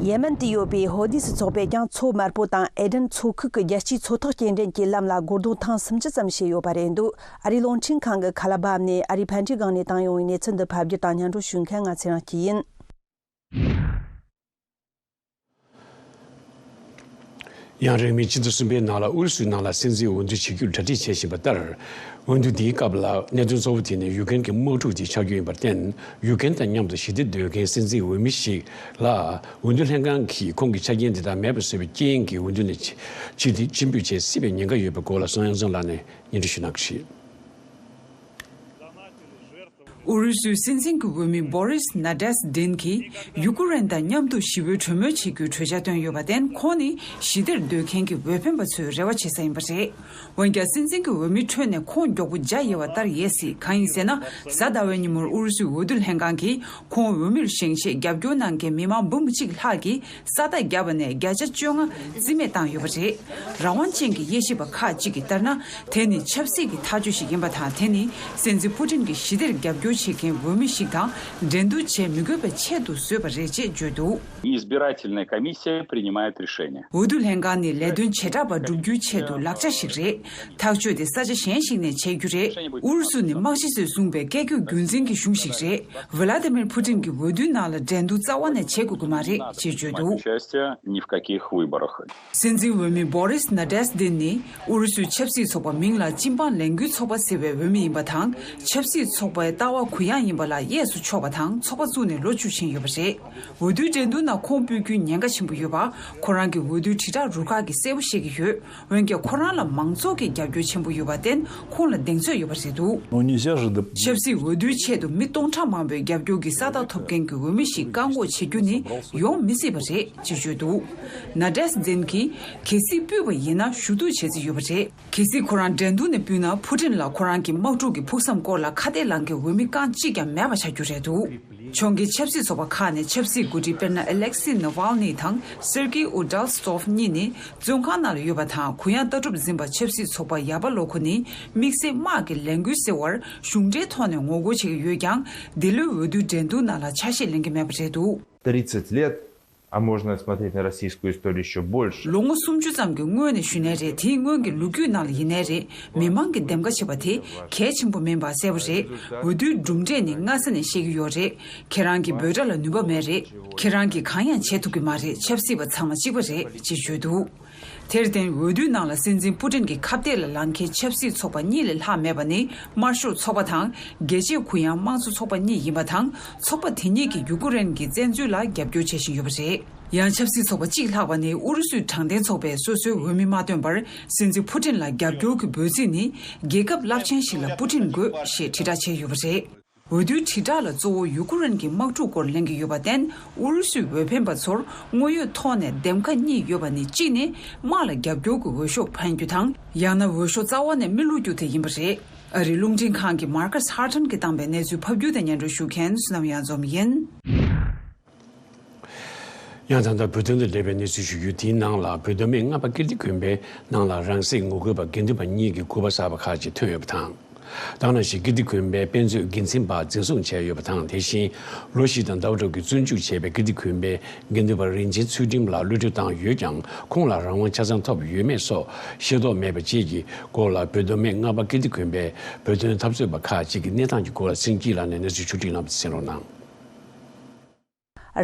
ཡེ་མེན་དུ་ཡོད་པའི་ཧོ་དི་སི་ཚོགས་པས་ཀྱང་མཚོ་དམར་པོ་དང་ཨེ་ཌེན་མཚོ་ཁུལ་གྱི་རྒྱལ་སྤྱིའི་མཚོ་ཐོག་སྐྱེལ་འདྲེན་གྱི་ལམ་ལ་རྒོལ་རྡུང་ཐེངས་སུམ་ཅུ་ཙམ་བྱས་ཡོད་པ་རེད་འདུག་ཨ་རིའི་རླུང་འཕྲིན་ཁང་གི་ཁ་ལ་བབ་ནས་ཨ་རིའི་ཕན་ཁྲིའི་སྒང་ནས་བཏང་ཡོང་བའི་གནས་ཚུལ་འདི་ཕབ་སྒྱུར་དང་སྙན་སྒྲོན་ཞུ་མཁན་ང་ཚེ་རིང་སྐྱིད་ཡིན། ཡང་རིང་མིན་ཕྱི་ཟླ་གསུམ་པའི་ནང་ལ་ཨུ་རུ་སུའི་ནང་ལ་སྲིད་འཛིན་འོས་བསྡུ་བྱེད་རྒྱུར་གྲ་སྒྲིག་བྱེད་བཞིན་པ་ལྟར། འོས་བསྡུ་འདིའི་སྐབས་ལ་གནད་དོན་གཙོ་བོ་དེ་ནི་ཡུ་ཀེ་རེན་གྱི་དམག་འཁྲུག་ཅིག་ཆགས་རྒྱུ་ཡིན་པར་བརྟེན། ཡུ་ཀེ་རེན་དང་མཉམ་དུ་ཞི་བདེ་འདོད་མཁན་སྲིད་འཛིན་འོས་མི་ཞིག་ལ་འོས་བསྡུ་ལྷན་ཁང་གིས་ཁོང་གི་ཆ་རྐྱེན་དེ་དག་མེད་པ་བཟོས་པའི་རྐྱེན་གྱིས་འོས་བསྡུ་ནས་ཕྱིར་ཕྱིར་འབུད་བྱེད་སྲིད་པའི་ཉེན་ཁ་ཡོད་པའི་སྐོར་ལ་སུན་ཡང་ཙུང་ལགས་ནས་སྙན་སྒྲོན་ཞུ་གནང་གི་རེད། ཨུ་རུ་སུའི་སྲིད་འཛིན་གྱི་འོས་མི་བོ་རིས་ནཱ་ཏེས་ཏིན་གྱིས་ཡུ་ཀེ་རེན་དང་མཉམ་དུ་ཞི་བའི་གྲོས་མོལ་བྱེད་རྒྱུའི་གྲོས་འཆར་བཏོན་ཡོད་པར་བརྟེན། ཁོང་ནི་ཞི་བདེར་འདོད་མཁན་གྱི་འོས་འཕེན་པ་ཚོའི་རེ་བ་བྱེད་ས་ཡིན་པ་རེད། འོན་ཀྱང་སྲིད་འཛིན་གྱི་འོས་མིའི་ཁྲོད་ནས་ཁོང་མགྱོགས་པོ་རྒྱ་ཡལ་བ་ལྟར་ཡལ་སྲིད། གང་ཡིན་ཟེར་ན། གཟའ་ཟླ་བའི་ཉིན་མོར་ཨུ་རུ་སུའི་འོས་བསྡུ་ལྷན་ཁང་གིས་ཁོང་འོས་མིར་བཞེངས་ཆེད་རྒྱབ་སྐྱོར་གནང་མཁན་མི་མང་འབུམ་གཅིག་ལྷག་གིས་ས་རྟགས་བརྒྱབ་པ་ནས་བརྒྱ་ཆ་བཅོ་ལྔ་རྩིས་མེད་བཏང་ཡོད་པ་རེད། རང་དབང་ཅན་གྱི་དབྱེ་ཞིབ་པ་ཁག་ཅིག་གིས་ལྟར་ན། དེ་ནི་ཆབ་སྲིད་ཀྱི་ཐག་གཅོད་ཞིག་ཡིན་པ་དང་། དེ་ནི་སྲིད་འཛིན་ཕུ་ཏིན་གྱི་ཞི་བདེར་རྒྱབ་སྐྱོར་བྱེད་མཁན་འོས་མི་ཞིག་དང་འགྲན་བསྡུར་བྱེད་མི་དགོས་པའི་ཆེད་དུ་བཟོས་པ་རེད་ཅེས་བརྗོད་འདུག Избирательная комиссия принимает решение. འོས་བསྡུ་ལྷན་ཁང་ནི་ལས་དོན་བྱེ་བྲག་པ་བསྒྲུབ་རྒྱུའི་ཆེད་དུ་ལག་ཆ་ཞིག་རེད། ཐག་གཅོད་དེ་ས་ཆ་གཞན་ཞིག་ནས་བྱེད་རྒྱུ་རེད། ཨུ་རུ་སུ་ནི་དམག་སྤྱི་ཚོས་བཟུང་བའི་བཀས་བཀོད་རྒྱུད་འཛིན་གྱི་གཞུང་ཞིག་རེད། ཝི་ལ་ཏི་མིར་ཕུ་ཏིན་གྱིས་འོས་བསྡུའི་ནང་ལ་འགྲན་བསྡུར་རྩ་བ་ནས་བྱེད་དགོས་ཀྱི་མ་རེད་ཅེས་བརྗོད་འདུག Участия ни в каких выборах. སྲིད་འཛིན་འོས་མི་བོ་རིས་ནཱ་ཏེས་ཏིན་ནི་ཨུ་རུ་སུའི་ཆབ་སྲིད་ཚོགས་པ་མིང་ལ་སྤྱི་འབངས་ལས་འགུལ་ཚོགས་པ་ཟེར་བའི་འོས་མི་ཡིན་པ་དང་། ཆབ་སྲིད་ཚོགས་པའི་ལྟ་བ་གུ་ཡངས་ཡིན་པ་ལ་གཡས་སུ་ཕྱོགས་པ་དང་། ཚོགས་པ་བཙུགས་ནས་ལོ་བཅུ་ཕྱིན་ཡོད་པ་རེད། འོས་བསྡུའི་འགྲན་བསྡུར་ནང་ཁོང་སྤོས་རྒྱུའི་ཉེན་ཁ་ཆེན་པོ་ཡོད་པ། ཁོ་རང་གི་འོས་བསྡུའི་དྲིལ་བསྒྲགས་རུ་ཁག་གིས་གསལ་པོ་བཤད་ཀྱི་ཡོད། འོན་ཀྱང་ཁོ་རང་ལ་མང་ཚོགས་ཀྱི་རྒྱབ་སྐྱོར་ཆེན་པོ་ཡོད་པར་བརྟེན། ཁོང་ལ་གདེང་ཚོད་ཡོད་པ་རེད་འདུག Ну, нельзя же доп- ཆབ་སྲིད་འོས་བསྡུའི་ཆེད་དུ་མི་སྟོང་ཕྲག་མང་པོའི་རྒྱབ་སྐྱོར་གྱི་ས་རྟགས་ཐོབ་མཁན་གྱི་འོས་མི་ཞིག་བཀག་འགོག་བྱེད་རྒྱུ་ནི་ཡོང་མི་སྲིད་པ་རེད་ཅེས་བརྗོད་འདུག་ནཱ་ཏེས་ཏིན་གྱིས་གལ་སྲིད་སྤོས་པ་ཡིན་ན་ཞུ་གཏུག་བྱེད་རྩིས་ཡོད་པ་རེད། གལ་སྲིད་ཁོ་རང་འགྲན་བསྡུར་ནས་ཕུད་ན། ཕུ་ཏིན་ལ་ཁོ་རང་གི་དམག་འཁྲུག་གི་ཕུགས་བསམ་སྐོར་ལ་ཁ་གཏད་ལངས་མཁན་འོས་མི་རྐང་གཅིག་ཀྱང་མེད་པ་ཆགས་རྒྱུ་རེད་འདུག་ཕྱོགས་འགལ་ཆབ་སྲིད་ཚོགས་པ་ཁག་ནས་ཆབ་སྲིད་འགོ་ཁྲིད་དཔེར་ན་ཨེ་ལེག་སི་ནཱ་ཝལ་ནི་དང་སེར་ཀི་ཨུ་ཌལ་སི་ཏོབ་གཉིས་ནི་བཙོན་ཁང་ནང་ལ་ཡོད་པ་དང་། གུ་ཡངས་ལྟ་གྲུབ་འཛིན་པ་ཆབ་སྲིད་ཚོགས་པ་ཡ་པ་ལོ་ཁོ་ནི་དམིགས་བསལ་དམག་གི་ལས་འགུལ་ཟེར་བར་གཞུང་འབྲེལ་ཐོག་ནས་ངོ་རྒོལ་བྱེད་ཀྱི་ཡོད་ཀྱང་། འདི་ལོའི་འོས་བསྡུའི་འགྲན་བསྡུར་ནང་ལ་ཆ་ཤས་ལེན་གྱི་མེད་པ་རེད་འདུག Тридцать лет А можно смотреть на российскую историю еще больше. ལོ་ངོ་སུམ་ཅུ་ཙམ་གྱི་སྔོན་ནས་ཞུས་ནའི་རེད། དེའི་སྔོན་གྱི་ལོ་རྒྱུས་ནང་ལ་ཡིན་ནའི་རེད། མི་མང་གི་འདེམས་ཀ་བྱེད་པ་དེ་གལ་ཆེན་པོ་མིན་པ་གསལ་པོ་རེད། འོས་བསྡུའི་གྲུབ་འབྲས་ནི་སྔ་ས་ནས་ཤེས་ཀྱི་ཡོད་རེད། ཁྱེད་རང་གི་འབོད་སྒྲ་ལ་ནུས་པ་མེད་རེད། ཁྱེད་རང་གིས་གང་ཡང་བྱེད་ཐུབ་ཀྱི་མ་རེད། ཆབ་སྲིད་པ་ཚང་མ་གཅིག་པ་རེད་ཅེས་བརྗོད་འདུག་དེར་བརྟེན། འོས་བསྡུའི་ནང་ལ་སྲིད་འཛིན་པུ་ཏིན་གྱི་ཁ་གཏད་ལ་ལངས་མཁན་ཆབ་སྲིད་ཚོགས་པ་གཉིས་ལས་ལྷག་མེད་པ་ནི། དམར་ཤོག་ཚོགས་པ་དང་། རྒྱལ་གཅེས་གུ་ཡངས་དམངས་གཙོ་ཚོགས་པ་གཉིས་ཡིན་པ་དང་། ཚོགས་པ་དེ་གཉིས་ཀྱིས་ཡུ་ཀེ་རེན་གྱི་བཙན་འཛུལ་ལ་རྒྱབ་སྐྱོར་བྱེད་བཞིན་ཡོད་པ་རེད། ཡང་ཆབ་སྲིད་ཚོགས་པ་གཅིག་ལྷག་པ་ནི་ཨུ་རུ་སུའི་དྲང་བདེན་ཚོགས་པས་སོ་སོའི་འོས་མི་མ་བཏོན་པར། སྲིད་འཛིན་པུ་ཏིན་ལ་རྒྱབ་སྐྱོར་གྱི་འབོད་ཚིག་ནི། རྒྱལ་ཁབ་རླབས་ཆེན་ཞིག་ལ་པུ་ཏིན་དགོས་ཞེས་དྲིལ་བསྒྲགས་བྱས་ཡོད་པ་རེད། འོས་བསྡུའི་དྲིལ་བསྒྲགས་ལ་གཙོ་བོ་ཡུ་ཀེ་རེན་གྱི་དམག་འཁྲུག་སྐོར་གླེང་གི་ཡོད་པར་བརྟེན། ཨུ་རུ་སུའི་འོས་འཕེན་པ་ཚོར་དངོས་ཡོད་ཐོག་ནས་འདེམས་ཁ་གཉིས་ཡོད་པ་ནི། གཅིག་ནི་དམག་ལ་རྒྱབ་སྐྱོར་གྱི་འོས་ཤོག་འཕེན་རྒྱུ་དང་། ཡང་ན་འོས་ཤོག་རྩ་བ་ནས་མི་བླུག་རྒྱུ་དེ་ཡིན་པ་རེད། ཨ་རིའི་རླུང་འཕྲིན་ཁང་གི་མར་ཁ་སི་ཧར་ཏན་གྱིས་བཏང་པའི་གནས་ཚུལ་ཕབ་སྒྱུར་དང་སྙན་སྒྲོན་ཞུ་མཁན་བསོད་ནམས་གཡང་འཛོམས་ཡིན། ཡང་ད་ལྟ་བོད་དོན་དང་འབྲེལ་བའི་གནས་ཚུལ་ཞུ་རྒྱུ། དེའི་ནང་ལ་བོད་མདོ་སྨད་རྔ་པ་ཀིརྟི་དགོན་པའི་ནང་ལ་རང་སྲེག་ངོ་རྒོལ་པ་དགེ་འདུན་པ་གཉིས་ཀྱི་སྐུ་པར་གསར་པ་ཁག་ཅིག་ཐོན་ཡོད་པ་དང་། དེ་ནང་བཞིན་ཀིརྟི་དགོན་པའི་དཔེ་མཛོད་འགན་འཛིན་པ་འཛིན་བཟུང་བྱས་ཡོད་པ་དང་། དེ་བཞིན་ལོ་བཞི་དང་ཟླ་བ་དྲུག་གི་བཙོན་འཇུག་བྱས་པའི་ཀིརྟི་དགོན་པའི་དགེ་འདུན་པ་རིན་ཆེན་ཚུལ་ཁྲིམས་ལགས་གློད་གྲོལ་བཏང་ཡོད་ཀྱང་། ཁོང་ལ་རང་དབང་ཆ་ཚང་ཐོབ་ཡོད་མེད་སོགས་ཤེས་རྟོགས་མེད་པ་བཅས་ཀྱི་སྐོར་ལ། བོད་མདོ་སྨད་རྔ་པ་ཀིརྟི་དགོན་པའི་བོད་དོན་འཐབ་རྩོད་པ་ཁག་ཅིག་གིས་གནས་སྟངས་ཀྱི་སྐོར་ལ་སེང་སྐྱིད་ལགས་ནས་གནས་ཚུལ་ཕྱོགས་སྒྲིག་གནང་བ་གསན་རོགས་གནང་།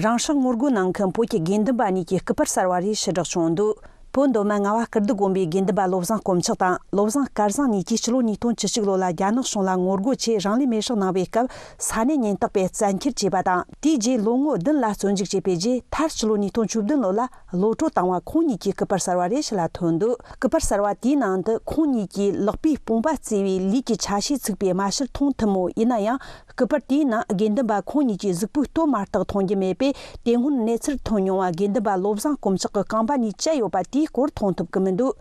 རང་སྲེག་ངོ་རྒོལ་གནང་མཁན་བོད་ཀྱི་དགེ་འདུན་པ་གཉིས་ཀྱི་སྐུ་པར་གསར་བ་རེ་ཕྱིར་བསྒྲགས་བྱུང་འདུག་བོད་མདོ་སྨད་རྔ་བ་ཀིརྟི་དགོན་པའི་དགེ་འདུན་པ་བློ་བཟང་དཀོན་མཆོག་དང་བློ་བཟང་སྐལ་བཟང་གཉིས་ཀྱིས་ཕྱི་ལོ་ཉིས་སྟོང་བཅུ་གཅིག་ལོ་ལ་རྒྱ་ནག་གཞུང་ལ་ངོ་རྒོལ་ཆེད་རང་ལུས་མེར་བསྲེགས་གནང་བའི་སྐབས། ས་གནས་ཉེན་རྟོག་པས་བཙན་འཁྱེར་བྱས་པ་དང་། དེའི་རྗེས་ལོ་ངོ་བདུན་ལ་བཙོན་འཇུག་བྱས་པའི་རྗེས། མཐར་ཕྱི་ལོ་ཉིས་སྟོང་བཅུ་བདུན་ལོ་ལ་གློད་གྲོལ་བཏང་བ། ཁོང་གཉིས་ཀྱི་སྐུ་པར་གསར་བ་རེ་ཕྱི་ལ་ཐོན་འདུག་སྐུ་པར་གསར་བ་དེའི་ནང་དུ་ཁོང་གཉིས་ཀྱིས་ལག་པས་དཔུང་པ་བརྩེགས་པའི་ལུས་ཀྱི་ཆ་ཤས་ཚུགས་པའི་རྨ་ཕྱིར་མཐོང་ཐུབ་མོད། ཡིན་ན་ཡང་། སྐུ་པར་དེའི་ནང་དགེ་འདུན་པ་ཁོང་གཉིས་ཀྱི་གཟུགས་པོའི་སྟོད་མ་གཏོགས་མཐོང་རྒྱུ་མེད་པས། དེ་སྔོན་གནས་ཚུལ་ཐོན་མྱོང་བ་དགེ་འདུན་པ་བློ་བཟང་དཀོན་མཆོག་གི་རྐང་པ་ནས་བཅད་ཡོད་པ་དེའི་སྐོར་མཐོང་ཐུབ་ཀྱི་མི་འདུག་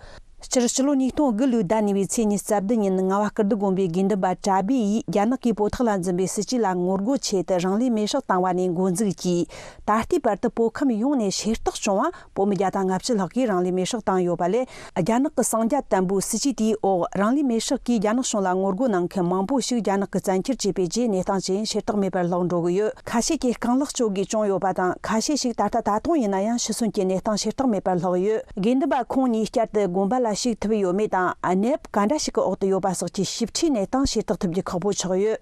སྤྱིར་ཕྱི་ལོ་ཉིས་སྟོང་དགུ་ལོའི་ཟླ་གཉིས་པའི་ཚེས་ཉི་ཤུ་རྩ་བདུན་ཉིན། རྔ་བ་ཀིརྟི་དགོན་པའི་དགེ་འདུན་པ་གྲྭ་སྦས་ཡིས་རྒྱ་ནག་གིས་བོད་ཐོག་ལ་འཛིན་པའི་སྲིད་བྱུས་ལ་ངོ་རྒོལ་ཆེད་དུ་རང་ལུས་མེར་བསྲེགས་བཏང་བ་ནས་འགོ་འཛུགས་ཀྱིས། ད་ལྟའི་བར་དུ་བོད་ཁམས་ཡོངས་ནས་ཤེས་རྟོགས་བྱུང་བ། བོད་མི་བརྒྱ་དང་ལྔ་བཅུ་ལྷག་གིས་རང་ལུས་མེར་བསྲེགས་བཏང་ཡོད་པ་ལས། རྒྱ་ནག་གི་གསང་རྒྱ་དམ་པོའི་སྲིད་བྱུས་དེའི་འོག་རང་ལུས་མེར་བསྲེགས་ཀྱིས་རྒྱ་ནག་གཞུང་ལ་ངོ་རྒོལ་གནང་མཁན་མང་པོ་ཞིག་རྒྱ་ནག་གིས་བཙན་འཁྱེར་བྱས་པའི་རྗེས། གནས་སྟངས་ཅི་ཡིན་ཤེས་རྟོགས་མེད་པར་ལྷག་འགྲོ་གི་ཡོད། ཁ་ཤས་ཀྱིས་རྐང་ལག་གཅོད་དགོས་བྱུང་ཡོད་པ་དང་། ཁ་ཤས་ཤིག་ད་ལྟ་ད་དུང་ཡིན་ན་ཡང་ཤི་གསོན་གྱི་གནས་སྟངས་ཤེས་རྟོགས་མེད་པར་ལྷག་ཡོད། དགེ་འདུན་པ་ཁོང་གཉིས་བསྐྱར་དུ་དགོན་པ་ལ་ཞུགས་ཐུབ་ཡོད་མེད་དང་། གནས་བབ་ག་འདྲ་ཞིག་གི་འོག་ཏུ་ཡོད་པ་སོགས་ཀྱི་ཞིབ་ཕྲའི་གནས་སྟངས་ཤེས་རྟོགས་ཐུབ་རྒྱུ་ཁག་པོ་ཆགས་ཡོད།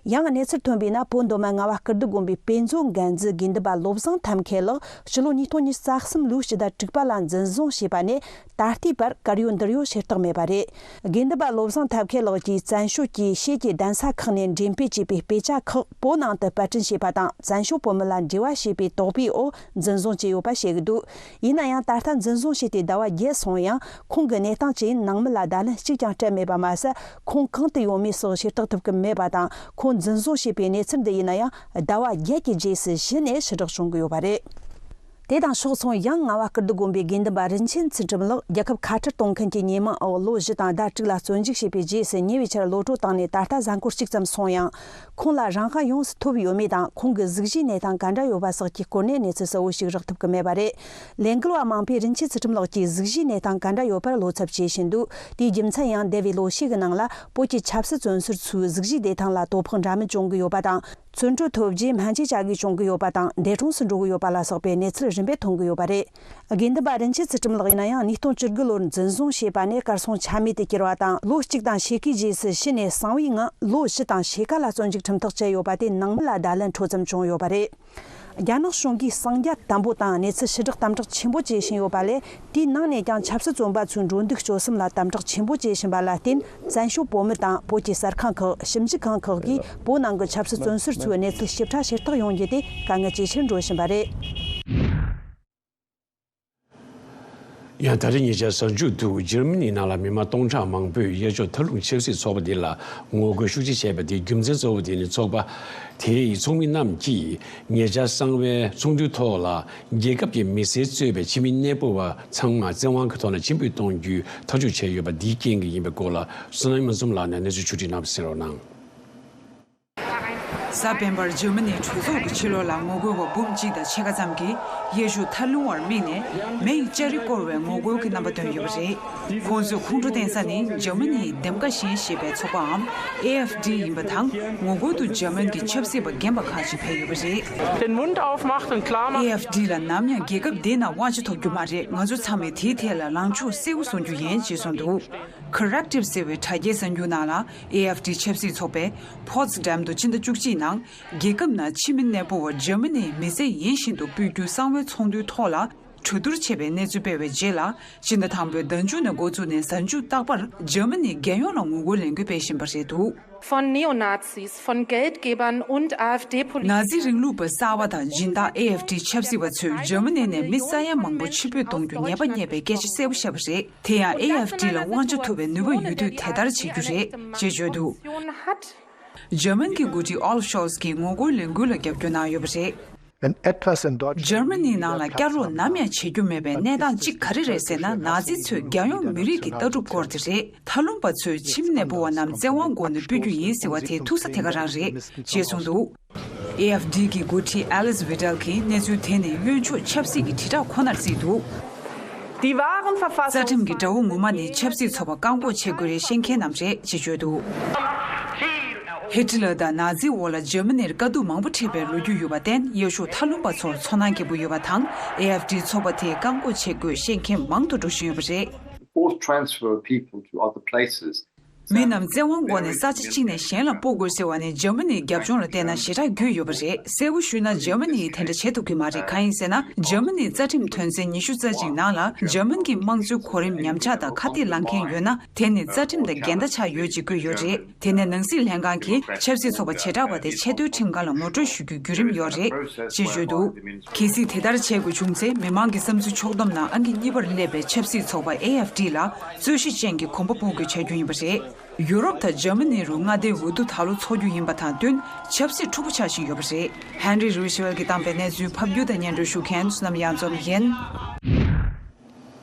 ཡང་གནས་ཚུལ་ཐོན་པའི་ནང་། བོད་མདོ་སྨད་རྔ་བ་ཀིརྟི་དགོན་པའི་དཔེ་མཛོད་འགན་འཛིན་དགེ་འདུན་པ་བློ་བཟང་ཐབས་མཁས་ལགས་ཕྱི་ལོ་ཉིས་སྟོང་ཉི་ཤུ་རྩ་གསུམ་ལོའི་སྤྱི་ཟླ་དྲུག་པ་ལ་འཛིན་བཟུང་བྱས་པ་ནས་ད་ལྟའི་བར་གར་ཡོད་འདིར་ཡོད་ཤེས་རྟོགས་མེད་པ་རེད། དགེ་འདུན་པ་བློ་བཟང་ཐབས་མཁས་ལགས་ཀྱིས་བཙན་བྱོལ་གྱི་ཕྱི་རྒྱལ་གདན་ས་ཁག་ནས་འགྲེམས་སྤེལ་བྱས་པའི་དཔེ་ཆ་ཁག་བོད་ནང་དུ་པར་སྐྲུན་བྱས་པ་དང་། བཙན་བྱོལ་བོད་མི་ལ་འབྲེལ་བ་བྱས་པའི་དོགས་པའི་འོག་འཛིན་བཟུང་བྱས་ཡོད་པ་བཤད་ཀྱི་འདུག་ཡིན་ན་ཡང་། ད་ལྟ་འཛིན་བཟུང་བྱས་ཏེ་ཟླ་བ་བརྒྱད་སོང་ཡང་། ཁོང་གི་གནས་སྟངས་ཅི་ཡིན་ནང་མི་ལ་བརྡ་ལན་གཅིག་ཀྱང་སྤྲད་མེད་པ་མ་ཟད། ཁོང་གང་དུ་ཡོད་མེད་སོགས་ཤེས་རྟོགས་ཐུབ་ཀྱི་མེད་པ་དང་། ཁོང་འཛིན་བཟུང་བྱས་པའི་གནས་ཚུལ་འདི་ཡིན་ན་ཡང་། ཟླ་བ་བརྒྱད་ཀྱི་རྗེས་སུ་གཞི་ནས་ཕྱིར་བསྒྲགས་བྱུང་གི་ཡོད་པ་རེད། དེ་དང་ཕྱོགས་མཚུངས། ཡང་རྔ་བ་ཀིརྟི་དགོན་པའི་དགེ་འདུན་པ་རིན་ཆེན་ཚུལ་ཁྲིམས་ལགས་རྒྱལ་ཁབ་ཁ་བྲལ་གཏོང་མཁན་གྱི་ཉེས་མིང་འོག་ལོ་བཞི་དང་ཟླ་དྲུག་ལ་བཙོན་འཇུག་བྱས་པའི་རྗེས་སུ། ཉེ་བའི་ཆར་གློད་གྲོལ་བཏང་ནས་ད་ལྟ་གཟའ་འཁོར་གཅིག་ཙམ་སོང་ཡང་། ཁོང་ལ་རང་དབང་ཡོངས་སུ་ཐོབ་ཡོད་མེད་དང་། ཁོང་གི་གཟུགས་གཞིའི་གནས་སྟངས་ག་འདྲ་ཡོད་པ་སོགས་ཀྱི་སྐོར་ནས་གནས་ཚུལ་གསལ་བོ་ཞིག་རག་ཐུབ་ཀྱི་མེད་པ་རེད། ལས་འགུལ་བ་མང་པོས་རིན་ཆེན་ཚུལ་ཁྲིམས་ལགས་ཀྱི་གཟུགས་གཞིའི་གནས་སྟངས་ག་འདྲ་ཡོད་པར་བློ་འཚབ་བྱེད་བཞིན་འདུག་དེའི་རྒྱུ་མཚན་ཡང་། འདས་པའི་ལོ་ཤས་ཀྱི་ནང་ལ་བོད་ཀྱི་ཆབ་སྲིད་བཙོན་ཟུར་ཚོའི་གཟུགས་གཞིའི་བདེ་ཐང་ལ་དོ་ཕོག་འདྲ་མིན་བྱུང་གི་ཡོད་པ་དང་། བཙོན་གྲོལ་ཐོབ་རྗེས་སྨན་བཅོས་བྱ་དགོས་བྱུང་གི་ཡོད་པ་དང་། འདས་གྲོངས་སུ་འགྲོ་གི་ཡོད་པ་ལ་སོགས་པའི་གནས་ཚུལ་རིམ་པས་ཐོན་གྱི་ཡོད་པ་རེད། དགེ་འདུན་པ་རིན་ཆེན་ཚུལ་ཁྲིམས་ལགས་ཡིན་ན་ཡང་། ཉིས་སྟོང་བཅུ་དགུ་ལོར་འཛིན་བཟུང་བྱས་པ་ནས་གར་སོང་ཆ་མེད་དུ་གྱུར་བ་དང་། ལོ་གཅིག་དང་ཕྱེད་ཀའི་རྗེས་སུ་གཞི་ནས་གསང་བའི་ངང་ལོ་བཞི་དང་ཕྱེད་ཀ་ལ་བཙོན་འཇུག་ཁྲིམས་ཐག་བཅད་ཡོད་པ་དེ་ནང་མི་ལ་བརྡ་ལན་འཕྲོ་ཙམ་བྱུང་ཡོད་པ་རེད། རྒྱ་ནག་གཞུང་གིས་གསང་རྒྱ་དམ་པོ་དང་གནས་ཚུལ་ཞིབ་ཕྲ་དམ་དྲག་ཆེན་པོ་བྱེད་བཞིན་ཡོད་པ་ལས། དེའི་ནང་ནས་ཀྱང་ཆབ་སྲིད་བཙོན་པ་ཚོའི་འགྲོ་འདུག་སྤྱོད་གསུམ་ལ་དམ་དྲག་ཆེན་པོ་བྱེད་བཞིན་པ་ལ་བརྟེན། བཙན་བྱོལ་བོད་མི་དང་བོད་ཀྱི་གསར་ཁང་ཁག་ཞིབ་འཇུག་ཁང་ཁག་གིས་བོད་ནང་གི་ཆབ་སྲིད་བཙོན་ཟུར་ཚོའི་གནས་ཚུལ་ཞིབ་ཕྲ་ཤེས་རྟོགས་ཡོང་རྒྱུ་དེ་དཀའ་ངལ་ཇེ་ཆེར་འགྲོ་བཞིན་པ་རེད། ཡང་ད་རེས་ཉེ་ཆར་གཟའ་མཇུག་ཏུ་འཇར་མ་ནི་ནང་ལ་མི་མང་སྟོང་ཕྲག་མང་པོས་གཡས་ཕྱོགས་མཐོ་རླུང་ཆབ་སྲིད་ཚོགས་པ་འདི་ལ་ངོ་རྒོལ་ཤུགས་ཆེ་བྱས་པ་དེའི་རྒྱུ་མཚན་གཙོ་བོ་དེ་ནི། ཚོགས་པ་དེའི་ཚོགས་མི་རྣམས་ཀྱིས་ཉེ་ཆར་གསང་བའི་ཚོགས་འདུའི་ཐོག་ལ། རྒྱལ་ཁབ་ཀྱི་མི་སེར་གཙོས་པའི་ཕྱི་མི་གནས་སྤོ་བ་ཚང་མ་བཙན་དབང་གི་ཐོག་ནས་ཕྱིར་འབུད་གཏོང་རྒྱུའི་ཐག་གཅོད་བྱས་ཡོད་པ་འདིའི་རྐྱེན་གྱིས་ཡིན་པའི་སྐོར་ལ། བསོད་ནམས་སྨོན་འཛོམས་ལགས་ནས་གནས་ཚུལ་ཕྱོགས་སྒྲིག་གནང་བ་གསན་རོགས་གནང་། གཟའ་སྤེན་པར་འཇར་མ་ནིའི་གྲོས་ཚོགས་ཀྱི་ཕྱི་ལོགས་ལ་ངོ་རྒོལ་བ་འབུམ་གཅིག་དང་ཕྱེད་ཀ་ཙམ་གྱིས་གཡས་ཕྱོགས་མཐོ་རླུང་བར་དམིགས་ནས་མེ་ཡི་ལྕགས་རི་བསྐོར་བའི་ངོ་རྒོལ་གྱི་རྣམ་པ་བཏོན་ཡོད་པ་རེད། ཁོང་ཚོས་ཁོང་ཁྲོ་བསྟན་ས་ནི་འཇར་མ་ནིའི་འདེམས་ཀ་གཞན་ཞེས་པའི་ཚོགས་པའམ་ཨེ་ཨེཕ་ཌི་ཡིན་པ་དང་། ངོ་རྒོལ་དུ་འཇར་མན་གྱི་ཆབ་སྲིད་པ་རྒན་པ་ཁག་ཅིག་ཕེབས་ཡོད་པ་རེད། Den Mund aufmacht und klar macht. ཨེ་ཨེཕ་ཌི་ལ་ནམ་ཡང་རྒྱལ་ཁབ་འདིའི་ནང་དབང་ཆ་ཐོབ་རྒྱུ་མ་རེད། ང་ཚོ་ཚང་མས་དེའི་ཐད་ལ་ལངས་ཕྱོགས་གསལ་བོ་བཟུང་རྒྱུ་ཡིན་ཅེས་གསུངས་འདུག Corrective ཟེར་བའི་དྲ་རྒྱའི་གསར་འགྱུར་ནང་ལ། ཨེ་ཨེཕ་ཌི་ཆབ་སྲིད་ཚོགས་པས་Potsdam དུ་ཕྱི་ཟླ་བཅུ་གཅིག་ནང་རྒྱལ་ཁབ་ནང་ཕྱི་མི་གནས་སྤོ་བ་འཇར་མ་ནིའི་མི་སེར་ཡིན་བཞིན་དུ་སྤོ་རྒྱུ་གསང་བའི་ཚོགས་འདུའི་ཐོག་ལ་གྲོས་བསྡུར་བྱས་པའི་གནས་ཚུལ་སྤེལ་བའི་རྗེས་ལ། སྤྱི་ཟླ་དང་པོའི་ཟླ་མཇུག་ནས་འགོ་བཙུགས་ནས་གཟའ་མཇུག་རྟག་པར་འཇར་མ་ནིའི་རྒྱལ་ཡོངས་ལ་ངོ་རྒོལ་ལས་འགུལ་སྤེལ་བཞིན་པ་རེད་འདུག Von Neonazis, von Geldgebern und ཨ་ཧྥེ་ཌི་Politiker. ནཱ་ཛི་རིང་ལུགས་པ་གསར་པ་དང་སྦྱིན་བདག་ཨེ་ཨེཕ་ཌི་ཆབ་སྲིད་པ་ཚོས་འཇར་མ་ནི་ནས་མི་ས་ཡ་མང་པོ་ཕྱིར་འབུད་གཏོང་རྒྱུ་ཉེས་པ་བསྙད་པའི་སྐད་ཆ་གསལ་པོ་བཤད་པ་རེད། དེ་ཡང་ཨེ་ཨེཕ་ཌི་ལ་དབང་ཆ་ཐོབ་པའི་ནུས་པ་ཡོད་དུས་དེ་ལྟར་བྱེད་རྒྱུ་རེད་ཅེས་བརྗོད་འདུག་འཇར་མན་གྱི་འགོ་ཁྲིད་ཨོ་ལ་ཤོལ་ཚ་གིས་ངོ་རྒོལ་ལས་འགུལ་ལ་རྒྱབ་སྐྱོར་གནང་ཡོད་པ་རེད། An etwas in Deutschland. འཇར་མ་ནིའི་ནང་ལ་བསྐྱར་ལོག་ནམ་ཡང་བྱེད་རྒྱུ་མེད་པའི་གནས་སྟངས་གཅིག་ག་རེ་རེད་ཟེར་ན། ནཱ་ཛི་ཚོས་རྒྱལ་ཡོངས་མི་རིགས་ཀྱི་ལྟ་གྲུབ་སྐོར་དེ་རེད། མཐའ་ལྷུང་པ་ཚོས་ཕྱི་མི་གནས་སྤོ་བ་རྣམས་བཙན་དབང་འོག་ནས་སྤོ་རྒྱུ་ཡིན་ཟེར་བ་དེ་ཐུག་ས་དེ་ག་རང་རེད་ཅེས་གསུངས་འདུག་ཨེ་ཨེཕ་ཌི་གི་འགོ་ཁྲིད་ཨེ་ལིས་ཝི་ཏལ་གྱིས་གནས་ཚུལ་དེ་ནི་གཡོན་ཕྱོགས་ཆབ་སྲིད་ཀྱི་དྲིལ་བསྒྲགས་ཁོ་ནར་བརྩིས་འདུག Die wahren རྩ་ཁྲིམས་ཀྱི་དགྲ་བོ་ངོ་མ་ནི་ཆབ་སྲིད་ཚོགས་པ་བཀག་འགོག་བྱེད་དགོས་རེད། ཤེས་མཁན་རྣམས་རེད་ཅེས་བརྗོད་འདུག་ཧི་ཊི་ལར་དང་ནཱ་ཛི་འོག་ལ་འཇར་མ་ནིར་དཀའ་སྡུག་མང་པོ་འཕྲད་པའི་ལོ་རྒྱུས་ཡོད་པར་བརྟེན། གཡས་གཞུག་མཐའ་ལྷུང་པ་ཚོར་ཚོར་སྣང་སྐྱེ་པོ་ཡོད་པ་དང་། ཨེ་ཨེཕ་ཌི་ཚོགས་པ་དེ་བཀག་འགོག་བྱེད་དགོས་ཤེས་མཁན་མང་དུ་འགྲོ་བཞིན་ཡོད་པ་རེད། Forced transfer of people to other places. མི་རྣམས་བཙན་དབང་སྒོ་ནས་ས་ཆ་གཅིག་ནས་གཞན་ལ་སྤོ་དགོས་ཟེར་བ་ནི་འཇར་མ་ནིའི་རྒྱབ་ལྗོངས་ལ་བལྟས་ན་ཞེ་དྲག་རྒྱུས་ཡོད་པ་རེད། གསལ་པོ་ཞུས་ན་འཇར་མ་ནི་ཡིས་དེ་འདྲ་བྱེད་ཐུབ་ཀྱི་མ་རེད། གང་ཡིན་ཟེར་ན། འཇར་མ་ནིའི་རྩ་ཁྲིམས་དོན་ཚན་ཉི་ཤུ་རྩ་གཅིག་ནང་ལ་འཇར་མན་གྱི་དམངས་གཙོའི་གོ་རིམ་ཉམས་ཆག་དང་ཁ་གཏད་ལངས་མཁན་ཡོད་ན། དེ་ནི་རྩ་ཁྲིམས་དང་འགལ་ཟླ་ཆགས་ཡོད་ཅེས་བཀོད་ཡོད་རེད། དེ་ནས་ནང་སྲིད་ལྷན་ཁང་གིས་ཆབ་སྲིད་ཚོགས་པ་བྱེ་བྲག་པ་དེ་ཆེས་མཐོའི་ཁྲིམས་ཁང་ལ་ངོ་སྤྲོད་ཞུ་རྒྱུའི་བརྒྱུད་རིམ་ཡོད་རེད་ཅེས་བརྗོད་འདུག་གལ་སྲིད་དེ་ལྟར་བྱེད་དགོས་བྱུང་ཚེ། མི་མང་གི་བསམ་ཚུལ་ཕྱོགས་བསྡོམས་ནང་ཨང་ཀི་གཉིས་པར་སླེབས་པའི་ཆབ་སྲིད་ཚོགས་པ་ཨེ་ཨེཕ་ཌི་ལ་རྩོད་གཞི་ཅན་གྱི་གོམ་པ་སྤོ་དགོས་བྱ་རྒྱུ་ཡིན་པ་རེད། ཡུ་རོབ་དང་འཇར་མ་ནི་རུ་མངའ་སྡེའི་འོས་བསྡུ་ད་ལོ་འཚོགས་རྒྱུ་ཡིན་པ་དང་བསྟུན། ཆབ་སྲིད་འཁྲུག་པོ་ཆགས་བཞིན་ཡོད་པ་རེད། ཧན་རི་རུས་ཤེལ་གྱིས་བཏང་པའི་གནས་ཚུལ་ཕབ་སྒྱུར་དང་སྙན་སྒྲོན་ཞུ་མཁན་བསོད་ནམས་གཡང་འཛོམས་ཡིན།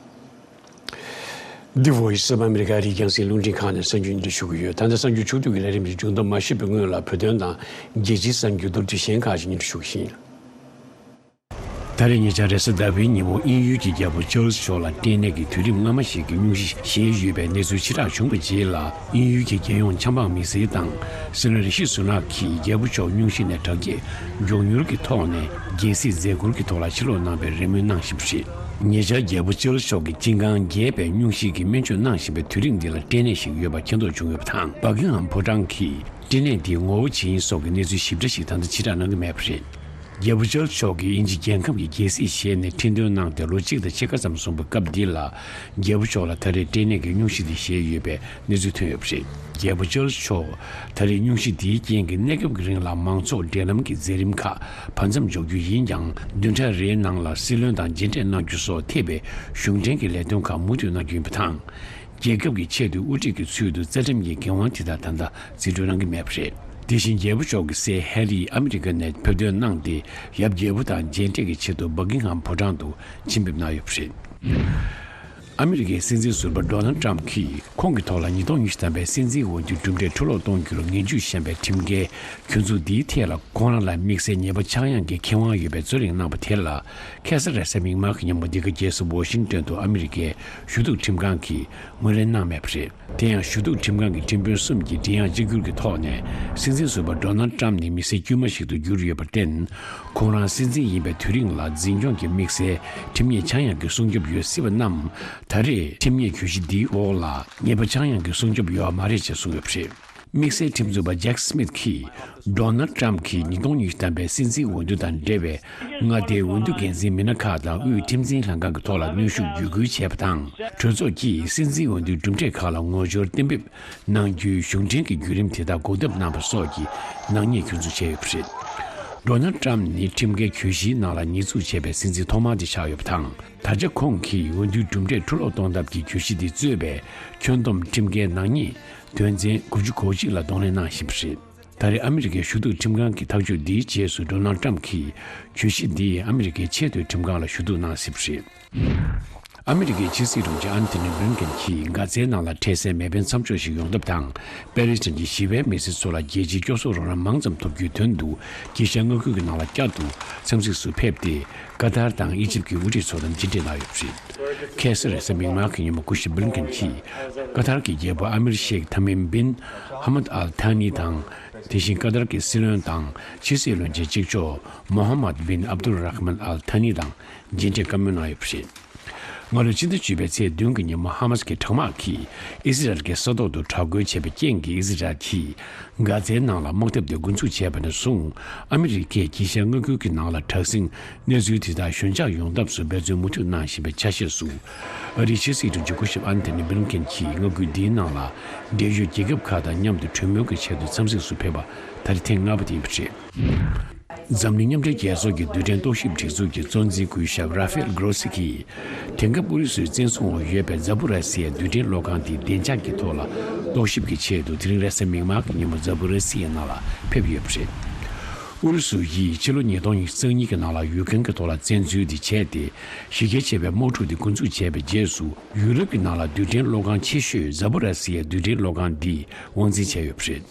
འདི་Voice of America རིགས་རྒྱང་སྲིང་རླུང་འཕྲིན་ཁང་ནས་གསར་འགྱུར་སྙན་སྒྲོན་ཞུ་གི་ཡོད། ད་ལྟ་གསར་འགྱུར་ཕྱོགས་བསྡུས་ཀྱི་ལས་རིམ་གྱི་མཇུག་སྡོམ་མ་ཞུས་པའི་སྔོན་ལ། བོད་དོན་དང་རྒྱལ་སྤྱིའི་གསར་འགྱུར་མདོར་བསྡུས་གཞན་ཁག་ཅིག་སྙན་སྒྲོན་ཞུ་གི་ཡིན། ད་རེས་ཉེ་ཆར་རེས་གཟའ་ཟླ་བའི་ཉིན་མོ་དབྱིན་ཡུལ་གྱི་རྒྱལ་པོ་ཅཱལ་སི་མཆོག་ལ་སྐྲན་ནད་ཀྱི་དུས་རིམ་སྔ་མ་ཞིག་གི་སྙུང་གཞི་བཞེས་ཡོད་པའི་གནས་ཚུལ་ཕྱིར་བསྒྲགས་བྱུང་བའི་རྗེས་ལ། དབྱིན་ཡུལ་གྱི་རྒྱལ་ཡོངས་ཆབ་འབངས་མི་སེར་དང་སྲིད་བློན་རི་ཤི་སུ་ནག་གིས་རྒྱལ་པོ་མཆོག་སྙུང་གཞི་ནས་དྲག་སྐྱེད་མགྱོགས་མྱུར་གྱི་ཐོག་ནས་རྒྱལ་སྲིད་མཛད་ཁུར་གྱི་ཐོག་ལ་ཕྱིར་ལོག་གནང་བའི་རེ་སྨོན་གནང་བཞིན་པ་རེད། ཉེ་ཆར་རྒྱལ་པོ་ཅཱལ་སི་མཆོག་གིས་སྤྱི་ཁང་བརྒྱད་པའི་སྙུང་གཞི་གི་སྨན་བཅོས་གནང་བཞིན་པའི་དུས་རིང་འདི་ལ་སྐྲན་ནད་ཞིག་ཡོད་པ་མཁྱེན་རྟོགས་བྱུང་ཡོད་པ་དང་། བྷག་ཀིང་ཧམ་ཕོ་བྲང་གིས་སྐྲན་ནད་འདིའི་ངོ་བོ་ཇི་ཡིན་སོགས་ཀྱི་གནས་ཚུལ་ཞིབ་ཕྲ་ཞིག་ད་ལྟ་ཕྱིར་བསྒྲགས་གནང་གི་མེད་པ་རེད། རྒྱལ་པོ་ཅཱལ་སི་མཆོག་གིས་དབྱིན་ཇི་རྒྱལ་ཁབ་ཀྱི་རྒྱལ་སྲིད་བཞེས་ནས་ཁྲི་འདོན་གནང་སྟེ་ལོ་གཅིག་དང་ཕྱེད་ཀ་ཙམ་སོང་བའི་སྐབས་འདི་ལ། རྒྱལ་པོ་མཆོག་ལ་ད་རེས་སྐྲན་ནད་ཀྱི་སྙུང་གཞི་འདི་བཞེས་ཡོད་པའི་གནས་ཚུལ་ཐོན་ཡོད་པ་རེད། རྒྱལ་པོ་ཅཱལ་སི་མཆོག་ད་རེས་སྙུང་གཞི་འདིའི་རྐྱེན་གྱིས་གནས་སྐབས་ཀྱི་རིང་ལ་མང་ཚོགས་འབྲེལ་ལམ་གྱི་མཛད་རིམ་ཁག་བར་མཚམས་འཇོག་རྒྱུ་ཡིན་ཀྱང་། བདུན་ཕྲག་རེའི་ནང་ལ་སྲིད་བློན་དང་མཇལ་འཕྲད་གནང་རྒྱུ་སོགས་ཐེ་བའི་གཞུང་འབྲེལ་གྱི་ལས་དོན་ཁག་མུ་མཐུད་གནང་རྒྱུ་ཡིན་པ་དང་། རྒྱལ་ཁབ་ཀྱི་ཆེས་མཐོའི་དབུ་ཁྲིད་ཀྱི་ཚུལ་དུ་རྩ་ཁྲིམས་ཀྱི་འགན་དབང་དེ་དག་ད་ལྟ་རྩིས་སྤྲོད་གནང་གི་མེད་པ་རེད། དེ་བཞིན་རྒྱལ་པོ་མཆོག་གི་སྲས་ཧེ་རི་ཨ་མི་རི་ཀ་ནས་ཕེབས་ཐོན་གནང་སྟེ། ཡབ་རྒྱལ་པོ་དང་མཇལ་འཕྲད་ཀྱི་ཆེད་དུ་བྷག་ཀིང་ཧམ་ཕོ་བྲང་དུ་ཕྱིར་ཕེབས་གནང་ཡོད་པ་རེད། ཨ་མི་རི་ཀའི་སྲིད་འཛིན་ཟུར་པ་ཌོ་ནལ་ཊམ་གྱིས་ཁོང་གི་ཐོག་ལ་ཉིས་སྟོང་ཉི་ཤུ་ཐམ་པའི་སྲིད་འཛིན་འོས་བསྡུའི་གྲུབ་འབྲས་འཕྲོ་བརླག་གཏོང་རྒྱུར་ངན་ཇུས་བཤམས་པའི་ཁྲིམས་འགལ་གྱོད་འཛུགས་འདིའི་ཐད་ལ། ཁོང་རང་ལ་དམིགས་བསལ་ཉེས་པ་ཆག་ཡང་གི་ཁེ་དབང་ཡོད་པའི་རྩོད་གླེང་གནང་བ་དེ་ལ། ཁ་སང་རེས་གཟའ་མིག་དམར་གྱི་ཉིན་མོ་འདི་ག་རྒྱལ་ས་ཝ་ཤིང་ཏོན་དུ་ཨ་མི་རི་ཀའི་ཞུ་གཏུག་ཁྲིམས་ཁང་གིས་ངོས་ལེན་གནང་མེད་པ་རེད། དེ་ཡང་ཞུ་གཏུག་ཁྲིམས་ཁང་གི་ཁྲིམས་དཔོན་གསུམ་གྱིས་མགྲིན་དབྱངས་གཅིག་གྱུར་གྱི་ཐོག་ནས། སྲིད་འཛིན་ཟུར་པ་ཌོ་ནལ་ཊམ་ནི་མི་སེར་དཀྱུས་མ་ཞིག་ཏུ་གྱུར་ཡོད་པར་བརྟེན། ཁོང་རང་སྲིད་འཛིན་ཡིན་པའི་དུས་རིང་ལ་འཛིན་སྐྱོང་གི་དམིགས་བསལ་ཁྲིམས་ཉེས་ཆག་ཡང་གི་སྲུང་སྐྱོབ་ཡོད་སྲིད་པ་རྣམས། ད་རེས་ཁྲིམས་ཉེས་གྱོད་གཞི་འདིའི་འོག་ལ་ཉེས་པ་ཆག་ཡང་གི་སྲུང་སྐྱོབ་ཡོད་པ་མ་རེད་ཅེས་གསུངས་ཡོད་པ་རེད། དམིགས་བསལ་ཁྲིམས་རྩོད་པ་ཇེག་སི་མིད་ཀྱིས། ཌོ་ནལ་ཊམ་གྱིས་ཉིས་སྟོང་ཉི་ཤུ་ཐམ་པའི་སྲིད་འཛིན་འོས་བསྡུ་དང་འབྲེལ་བའི་མངའ་སྡེའི་འོས་བསྡུ་འགན་འཛིན་མི་སྣ་ཁག་དང་དབུས་ཁྲིམས་འཛིན་ལྷན་ཁང་གི་ཐོག་ལ་གནོན་ཤུགས་བརྒྱུད་སྐུལ་བྱས་པ་དང་། གྲོས་ཚོགས་ཀྱིས་སྲིད་འཛིན་འོས་བསྡུའི་གྲུབ་འབྲས་ཁག་ལ་ངོ་སྦྱོར་གཏན་འབེབས་གནང་རྒྱུའི་གཞུང་འབྲེལ་གྱི་བརྒྱུད་རིམ་དེ་དག་འགོག་ཐབས་གནང་པ་སོགས་ཀྱི་ནག་ཉེས་སྐྱོན་འཛུགས་བྱས་ཡོད་པ་རེད། ཌོ་ནལ་ཊམ་ནི་ཁྲིམས་འགལ་གྱོད་གཞིའི་ནང་ལ་ཉེས་འཛུགས་བྱས་པའི་སྲིད་འཛིན་ཐོག་མ་དེ་ཆགས་ཡོད་པ་དང་། ད་ཆ་ཁོང་གིས་འོས་བསྡུའི་གྲུབ་འབྲས་འཕྲོ་བརླག་གཏོང་ཐབས་ཀྱི་གྱོད་གཞི་དེ་གཙོས་པའི་ཁྱོན་བསྡོམས་ཁྲིམས་འགལ་ནག་ཉེས་དོན་ཚན་དགུ་བཅུ་གོ་གཅིག་ལ་གདོང་ལེན་གནང་བཞིན་པ་རེད། ད་རེས་ཨ་མི་རི་ཀའི་ཞུ་གཏུག་ཁྲིམས་ཁང་གི་ཐག་གཅོད་འདིའི་རྗེས་སུ་ཌོ་ནལ་ཊམ་གྱིས་གྱོད་གཞི་འདི་ཨ་མི་རི་ཀའི་ཆེས་མཐོའི་ཁྲིམས་ཁང་ལ་ཞུ་གཏུག་གནང་སྲིད་པ་རེད། ཨ་མི་རི་ཀའི་ཕྱི་སྲིད་དྲུང་ཆེ་ཨན་ཐོ་ནི་བྷི་ལིན་ཀེན་གྱིས་གྷ་ཛའི་ནང་ལ་འཕྲལ་སེལ་མེ་འཕེན་མཚམས་འཇོག་ཞིག་ཡོང་ཐབས་དང་། པེ་ལེ་སི་ཐན་གྱི་ཞི་བའི་མི་སེར་ཚོ་ལ་རྒྱལ་སྤྱིའི་སྐྱོབ་གསོ་རོགས་རམ་མང་ཙམ་ཐོབ་རྒྱུའི་དོན་དུ་དཀྱིལ་ཤར་མངའ་ཁུལ་གྱི་ནང་ལ་བསྐྱར་དུ་འཚམས་གཟིགས་སུ་ཕེབས་ཏེ། ཀ་ཏར་དང་ཨི་ཇིབ་ཀྱི་དབུ་ཁྲིད་ཚོ་དང་མཇལ་འཕྲད་གནང་ཡོད་པ་རེད། ཁ་སང་རེས་གཟའ་མིག་དམར་གྱི་ཉིན་མོ་སྐུ་ཞབས་བྷི་ལིན་ཀེན་གྱིས་ཀ་ཏར་གྱི་རྒྱལ་པོ་ཨ་མིར་ཤེག་ཐ་མིམ་བིན་ཧ་མད་ཨལ་ཐ་ནི་དང་། དེ་བཞིན་ཀ་ཏར་གྱི་སྲིད་བློན་དང་ཕྱི་སྲིད་བློན་ཆེན་གཅིག་ལྕོགས་མོ་ཧ་མད་བིན་ཨབ་དུལ་ར་ཧ་མན་ཨལ་ཐ་ནི་དང་མཇལ་འཕྲད་བཀའ་མོལ་གནང་ཡོད་པ་རེད། སྔ་ལོ་ཕྱི་ཟླ་བཅུ་པའི་ཚེས་བདུན་གྱི་ཉིན་མོ་ཧ་མ་སི་ཀྱི་དྲག་དམག་གིས་ཨི་སི་རལ་གྱི་ས་ཐོག་ཏུ་དྲག་རྒོལ་བྱས་པའི་རྐྱེན་གྱིས་ཨི་སི་རལ་གྱིས་གྷ་ཛའི་ནང་ལ་དམག་འཐབ་དེ་འགོ་འཛུགས་བྱས་པ་ནས་བཟུང་། ཨ་མི་རི་ཀས་དཀྱིལ་ཤར་མངའ་ཁུལ་གྱི་ནང་ལ་དྲག་ཟིང་གནས་ཚུལ་དེ་དག་ཞོད་འཇགས་ཡོང་ཐབས་སུ་འབད་བརྩོན་མུ་མཐུད་གནང་བཞིན་པའི་ཆ་ཤས་སུ། ཨ་རིའི་ཕྱི་སྲིད་དྲུང་ཆེ་སྐུ་ཞབས་ཨན་ཐོ་ནི་བྷི་ལིན་ཀེན་གྱིས་མངའ་ཁུལ་འདིའི་ནང་ལ་འབྲེལ་ཡོད་རྒྱལ་ཁབ་ཁག་དང་མཉམ་དུ་གྲོས་མོལ་གྱི་ཆེད་དུ་འཚམས་གཟིགས་སུ་ཕེབས་པ་ད་རེས་ཐེངས་ལྔ་པ་དེ་ཡིན་པ་རེད། འཛམ་གླིང་མཉམ་འབྲེལ་རྒྱལ་ཚོགས་ཀྱི་རྡུལ་ཕྲན་རྟོག་ཞིབ་སྒྲིག་འཛུགས་ཀྱི་གཙོ་འཛིན་སྐུ་ཞབས་ར་ཧྥེལ་གྷ་རོ་སི་གིས། དེང་སྐབས་ཨུ་རུ་སུའི་བཙན་བཟུང་འོག་ཡོད་པའི་ཛ་པོ་ར་སི་ཡའི་རྡུལ་ཕྲན་གློག་ཁང་དེའི་བདེ་འཇགས་ཀྱི་ཐོག་ལ་རྟོག་ཞིབ་ཀྱི་ཆེད་དུ་དེ་རིང་རེས་གཟའ་མིག་དམར་གྱི་ཉིན་མོ་ཛ་པོ་ར་སི་ཡའི་ནང་ལ་ཕེབས་ཡོད་པ་རེད། ཨུ་རུ་སུ་ཡིས་ཕྱི་ལོ་ཉིས་སྟོང་ཉི་ཤུ་རྩ་གཉིས་ཀྱི་ནང་ལ་ཡུ་ཀེན་གྱི་ཐོག་ལ་བཙན་འཛུལ་དེ་བྱས་ཏེ། གཞི་རྒྱ་ཆེ་བའི་དམག་འཁྲུག་དེ་འགོ་འཛུགས་བྱས་པའི་རྗེས་སུ། ཡུ་རོབ་ཀྱི་ནང་ལ་རྡུལ་ཕྲན་གློག་ཁང་ཆེ་ཤོས་ཛ་པོ་ར་སི་ཡའི་རྡུལ་ཕྲན་གློག་ཁང་འདིས་དབང་འཛིན་བྱས་ཡོད་པ་རེད།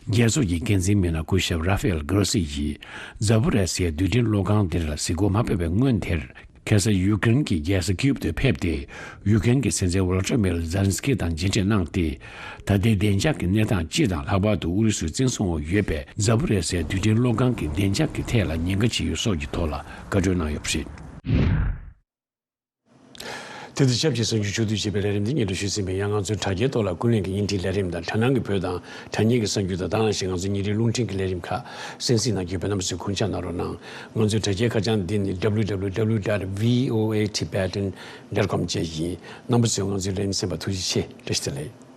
རྒྱལ་ཚོགས་ཀྱི་འགན་འཛིན་མི་སྣ་སྐུ་ཞབས་ར་ཧྥེལ་གྷ་རོ་སི་ཡིས། ཛ་པོ་ར་སི་ཡའི་རྡུལ་ཕྲན་གློག་ཁང་དེར་གཟིགས་སྐོར་མ་ཕེབས་པའི་སྔོན་དེར། ཁ་སང་ཡུ་ཀེ་རེན་གྱི་རྒྱལ་ས་ཀིབ་ཏུ་ཕེབས་ཏེ། ཡུ་ཀེ་རེན་གྱི་སྲིད་འཛིན་ཝོ་ལོ་ཏི་མིར་ཛེ་ལན་སི་ཀི་དང་མཇལ་འཕྲད་གནང་སྟེ། ད་ལྟའི་བདེ་འཇགས་ཀྱི་གནས་སྟངས་སྤྱི་དང་ལྷག་པར་དུ་ཨུ་རུ་སུའི་བཙན་བཟུང་འོག་ཡོད་པའི་ཛ་པོ་རེ་སའི་རྡུལ་ཕྲན་གློག་ཁང་གི་བདེ་འཇགས་ཀྱི་ཐད་ལ་ཉེན་ཁ་ཆེ་ཡོད་སོགས་ཀྱི་ཐོག་ལ་བཀའ་འཁྲོལ་གནང་ཡོད་པ་རེད། དེ་དང་ཆབས་ཅིག་གསར་འགྱུར་ཕྱོགས་བསྡུས་བྱས་པའི་ལས་རིམ་འདི་སྙན་སྒྲོན་ཞུས་ཟིན་པའི་ཡང་ང་ཚོའི་དྲ་རྒྱའི་ཐོག་ལ་ཀུན་གླེང་གི་བརྙན་འཕྲིན་ལས་རིམ་དང་དྲ་སྣང་གི་བོད་དང་དྲ་བརྙན་གྱི་གསར་འགྱུར་དང་ད་ག་ནང་བཞིན་ང་ཚོའི་ཉིན་རེའི་རླུང་འཕྲིན་གྱི་ལས་རིམ་ཁག་གསན་གཟིགས་གནང་རྒྱུ་ཡོད་པས་རྣམ་པ་ཚོས་དགོངས་འཇགས་གནང་རོགས་གནང་། ང་ཚོའི་དྲ་རྒྱའི་ཁ་བྱང་འདི་ནི་W W W dot V O A Tibetan dot com བཅས་ཡིན། རྣམ་པ་ཚོས་ང་ཚོའི་ལས་རིམ་གསན་པར་ཐུགས་རྗེ་ཆེ། བཀྲ་ཤིས་བདེ་ལེགས།